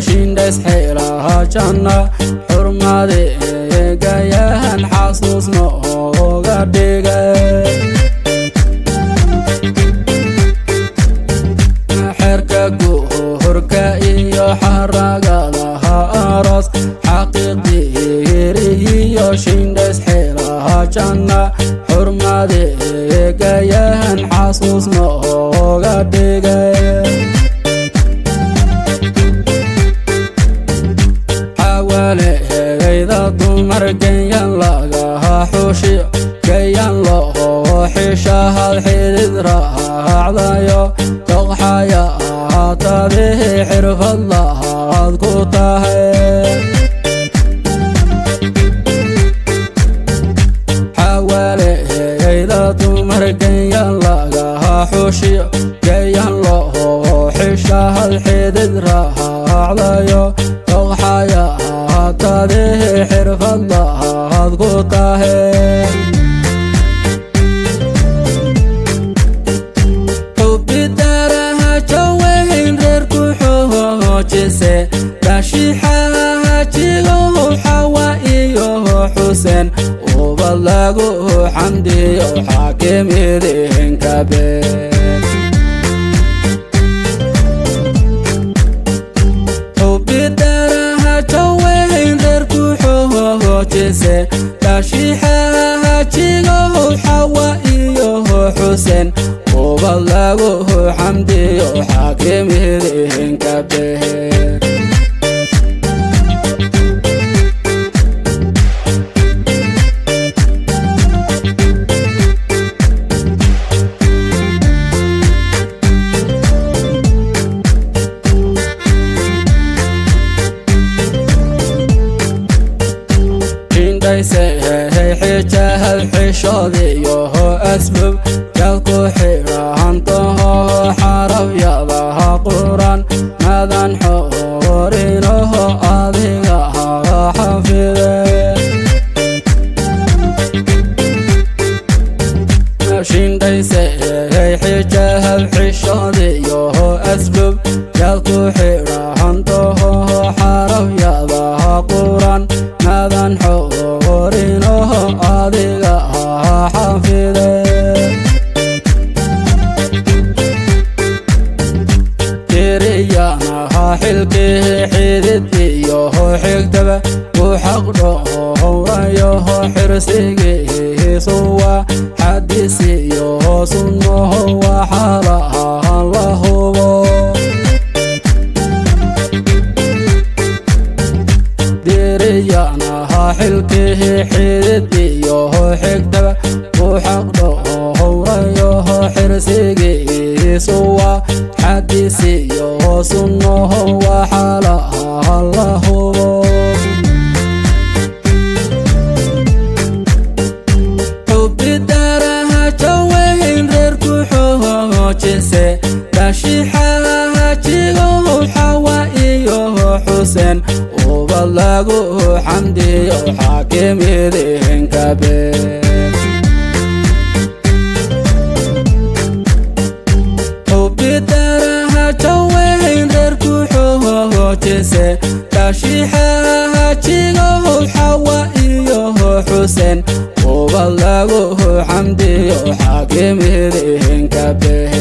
shindhays xeelaha janna xurmadeegayahan xasuusno oga dhigay xerka guhurka iyo xaragadaha aroos xaqiiqdiiriyo shindhays xeelaha janna xurmadeegayahan xasuusno oga dhigay xawaaleheyda dumar gayan lagaha xushi gayan loo xishahad xidid raacdayo toqxaya tabihi xirfad lahaad ku tahay xawaaleheyda dumar gayan lagaha xushi gayan loo xishahad xidid raacdayo toqxaya tabihi xirfad lahaad ku tahay xubidaraha jaweyn reerku xoojise dhashiixahajigow xawa iyo xuseen ubad lagu xamdiyo xaakim idinka been xubidaraha jaweyn reerku xoojise dhashiixahajigow xawa iyo xuseen ubad lagu xamdiyo xaakim idinka been shindhaysehey xijahad xishoodiyoho asbub yaad ku xidhahantaho xarafyadaha quran madan xorinaho adiga haga xafide shindhaysehey xijahad xishoodiyoho asbub yaad ku xidhahantaho xarafyadaha quran madan xorinaho adiga ha xafide tiriyanaha xilkii xidid iyoho xigtaba ku xaq dhowrayoho xirsigiisuwa xadisiyoho sunnaho waxaalaha la hubo diriyanaha xilkii xidid iyoho xigtaba ku xaq dhowrayoho xirsigiisuwa xadisiyoho sunnaho waxaalaha la hubo xubidaraha jaweyn reerku xoojise dhashiixahajigow xawa iyo xuseen ubad lagu xamdiyo xaakim idinka been xubidaraha jaweyn reerku xoojise dhashiixahajigow xawa iyo xuseen ubad lagu xamdiyo xaakim idinka been.